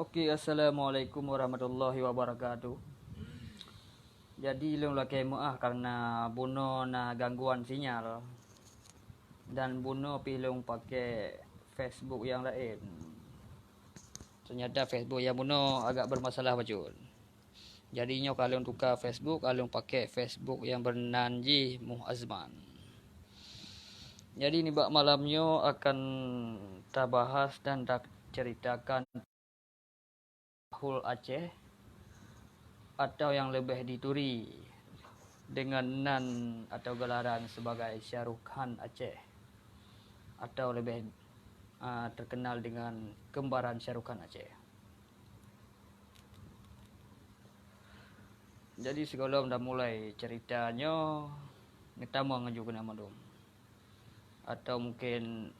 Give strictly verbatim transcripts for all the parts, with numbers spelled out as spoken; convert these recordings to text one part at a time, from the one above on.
Oke, assalamualaikum warahmatullahi wabarakatuh. Jadi, lôn lakée meu'ah karena bunoe na gangguan sinyal dan bunoe pih lôn pakai Facebook nyang laén. Ternyata Facebook nyang bunoe agak bermasalah bacut. Jadi, nyoe ka lôn tuka Facebook, ka lôn pakai Facebook nyang beunan jih Muh Azman. Jadi, nibak malam nyoe akan tabahas dan taceritakan Rahul Aceh atau yang lebih dituri dengan nan atau gelaran sebagai Shah Rukh Khan Aceh atau lebih, ah, terkenal dengan kembaran Shah Rukh Khan Aceh. Jadi, sigohlom tamulai cerita nyoe, neutamong aju keunan mandum. Atau mungkin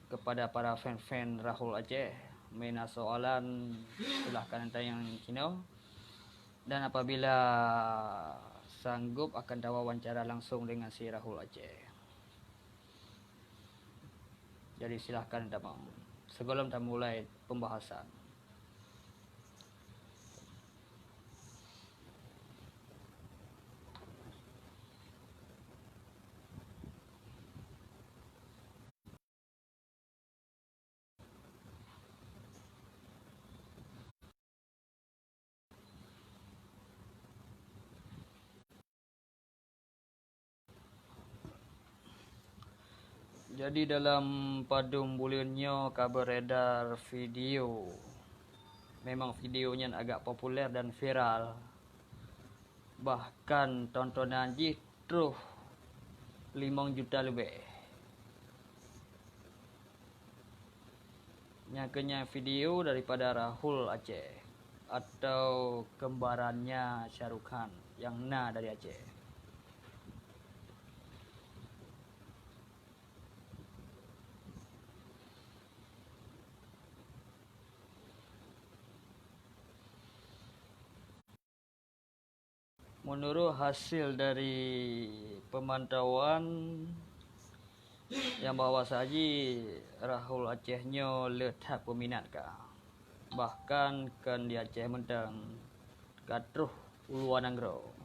kepada para fan-fan Rahul Aceh, meuna soalan, silahkan tanyong sinoe. Dan apabila sanggup, akan tawawancara langsung dengan si Rahul Aceh. Jadi, silahkan tamong. Sigohlom tamulai pembahasan. Jadi, dalam padum buleuen nyoe ka beredar video. Memang video nyan agak populer dan viral. Bahkan tontonan jih troh limong juta leubeh. Nyang keunyan video daripada Rahul Aceh atau kembarannya Shah Rukh Khan nyang na dari Aceh. Meunurot hasil dari peumantauan nyang bahwa saji Rahul Aceh nyoe le that peuminat ka. Bahkan kon di Aceh mantong, ka troh u luwa nanggroe.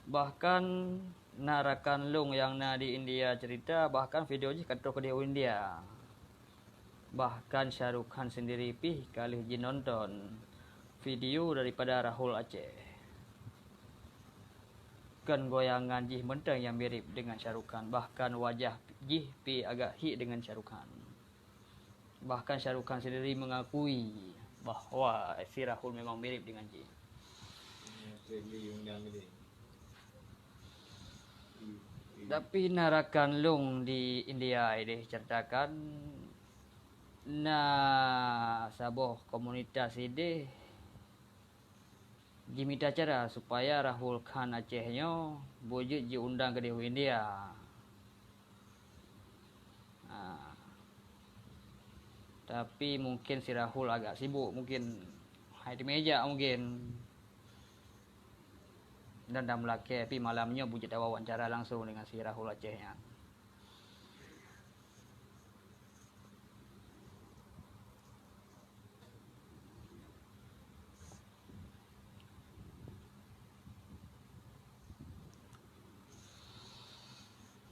Bahkan na rakan lôn nyang na di India cerita, bahkan video jih ka troh keudeh u India. Bahkan Shah Rukh Khan sendiri pih ka lheueh jinonton video daripada Rahul Aceh. Kon goyangan jih mantong nyang mirip dengan Shah Rukh Khan, bahkan wajah jih pih agak hik dengan Shah Rukh Khan. Bahkan Shah Rukh Khan sendiri mengakui bahwa si Rahul memang mirip dengan jih. Tapi na rakan lôn di India ideh ceritakan, na saboh komunitas ideh jimita cara supaya Rahul Khan Aceh nyoe beujeuet jiundang keudeh u India. Ha. Tapi mungkin si Rahul agak sibuk, mungkin hai teumèe jak mungkin. Dan, dan meulakèe pih malam nyoe beujeuet tawawancara langsung dengan si Rahul Aceh nyan.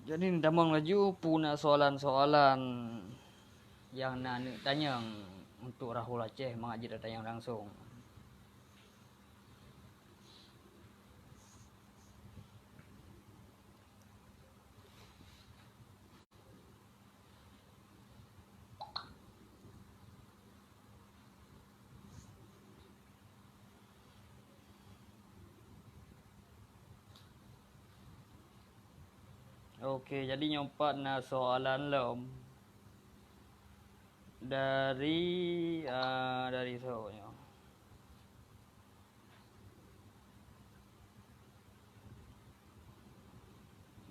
Jadi, neutamong laju peue na soalan-soalan nyang na neuk tanyong untuk Rahul Aceh mangat jeuet tatanyong langsung. Oke, jadi nyoe pat na soalan lom dari, ah, dari soe nyoe?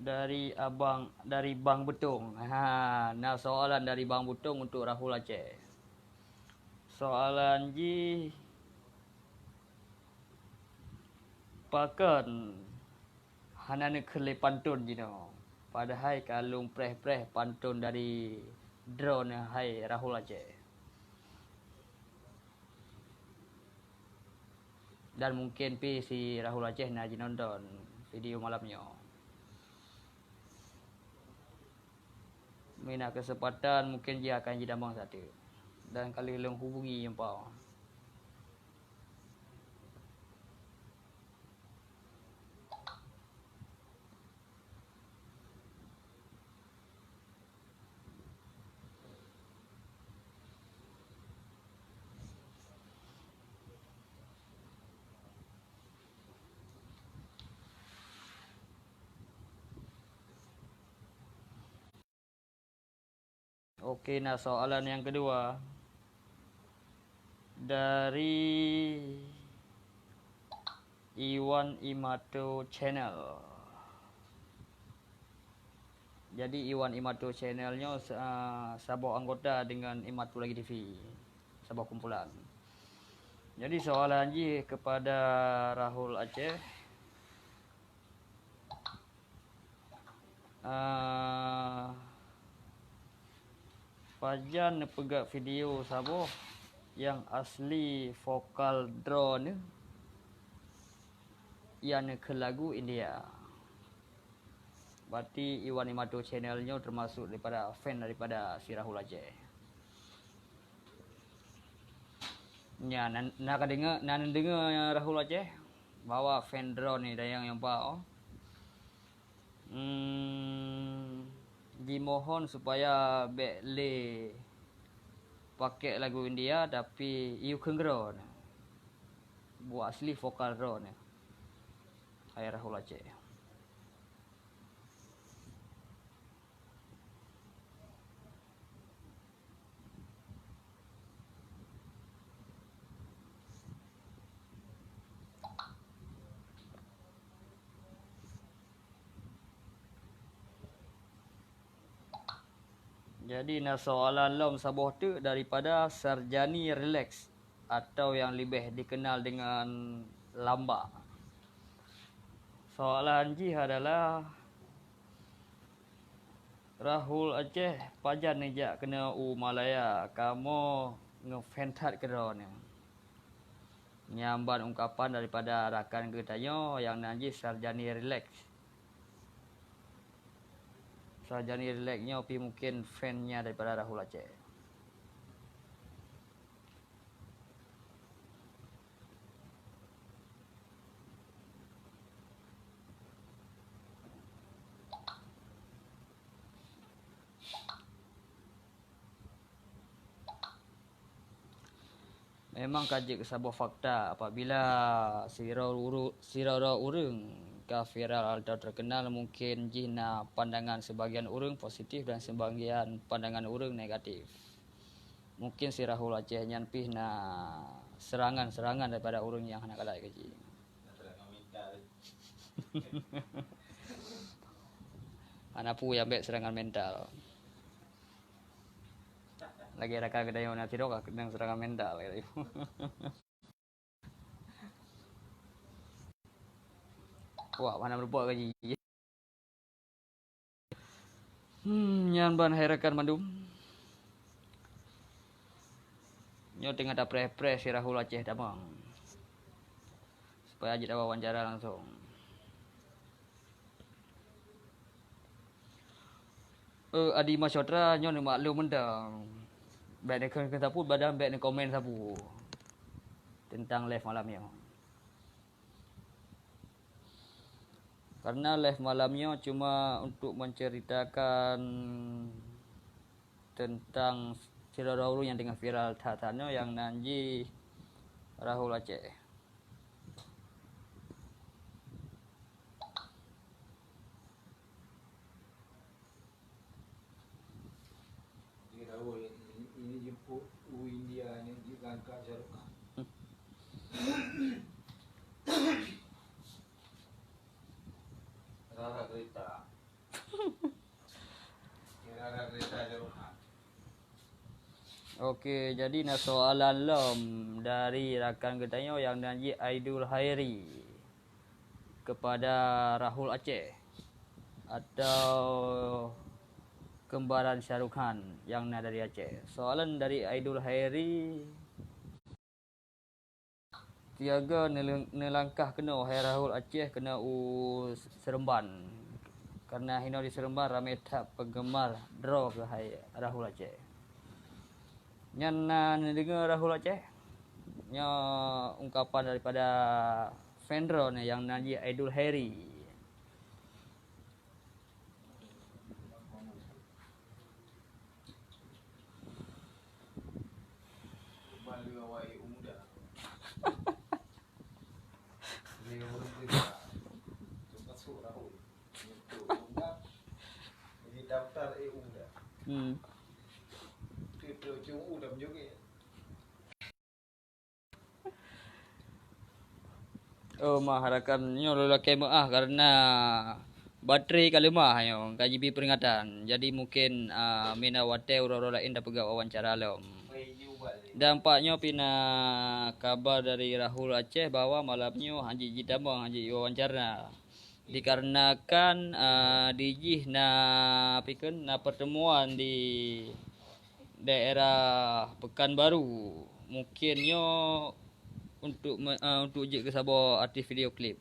Dari abang, dari Bang Butong. Ha, na soalan dari Bang Butong untuk Rahul Aceh. Soalan jih, pakon hana neukheun lé pantôn jinoe, padahai ka lôn preh-preh pantôn dari droeneuh hai Rahul Aceh. Dan mungken pih si Rahul Aceh na jinonton video malam nyoe. Meunyo na keuseumpatan, mungken jih akan jitamong sateuk. Dan ka lheueh lôn hubungi nyoe. Oke, nah, soalan yang kedua dari Iwan Imato Channel. Jadi, Iwan Imato Channel nyoe sa-, saboh anggota dengan Imato Lagi T V, saboh kumpulan. Jadi, soalan jih kepada Rahul Aceh. Ah, pajan neupeugah video saboh nyang asli vokal droeneuh nyang neukheun lagu India. Berarti Iwan Imato Channel nyoe termasuk daripada fan daripada si Rahul Aceh. Nya, na, na ka deungoe, na neudeungoe Rahul Aceh bahwa fan droeneuh dayang nyang ba, oh. Hmm, jimohon supaya bék lé pakai lagu India, tapi yue kheun droeneuh. Buet asli vokal droeneuh. Hai Rahul Aceh. Jadi, na soalan lom saboh teuk daripada Sarjani Relax atau yang lebih dikenal dengan Lamba. Soalan jih adalah, Rahul Aceh, pajan neujak keunoe u Malaya, kamoe ngeufan that keudroe nyoe. Nyan ban ungkapan daripada rakan geutanyoe nyang nan jih Sarjani Relax. Sarjani Relax nyoe pih mungken fan nya daripada Rahul Aceh. Memang ka jeuet keu saboh fakta, apabila sidroe uru-, sidroe ureuëng ka viral atau terkenal, mungkin jih na pandangan sebagian ureuëng positif dan sebagian pandangan ureuëng negatif. Mungkin si Rahul Aceh nyan pih na serangan-serangan daripada ureuëng nyang hana galak keu jih. Hana peue nyang bék serangan mental. Lagée rakan geutanyoe na sidroe ka keunong serangan mental geutanyoe. Wah, mana meureumpok gaji. Hmm, nyan ban hai rakan mandum. Nyoe teungoh tapreh-preh si Rahul Aceh tamong. Supaya jeuet wawancara langsong. Eh, Adi Masyatra nyoe neumaklum mantong. Bék neukheun-kheun sapeue, badan bék neukomen sapeue teuntang live malam nyoe. Karena live malam nyoe cuma untuk menceritakan teuntang sidroe ureuëng nyang teungoh viral that-that nyoe nyang nan jih Rahul Aceh. Di Rahul ini jemput u India ni, di Langka Shah Rukh Khan. Rara kereta. Rara kereta Shah Rukh Khan. Oke, jadi na soalan lom dari rakan geutanyoe nyang nan jih Aidul Hairi kepada Rahul Aceh atau kembaran Shah Rukh Khan nyang na dari Aceh. Soalan dari Aidul Hairi. Siaga neuleng-, neulangkah keunoe hai Rahul Aceh keunoe u Seremban. Karena hinoe di Seremban ramé that penggemar droe keuhai Rahul Aceh. Nyan na neudeungoe Rahul Aceh. Nyoe ungkapan daripada fan droe nyoe nyang nan jih Aidul Hairi. Hmm. Oh, mah rakan nyoe lôn lakée meuáh karena baterai ka leumah nyoe, ka jibi peuringatan. Jadi mungkin, ah, mina watée uroe-uroe laén tapeugah wawancara lom. Dan pak nyoe pih na kaba dari Rahul Aceh bahwa malam nyoe hana jitamong, hana jiwawancara. Dikarenakan, ah, di jih na, pi kheun, na pertemuan di daerah Pekanbaru. Mungkin nyoe untuk me-, eh, untuk jeuet keu saboh artis video klip.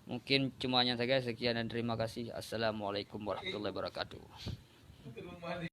Mungkin cuma nyan sagai, sekian dan terima kasih. Assalamualaikum warahmatullahi wabarakatuh.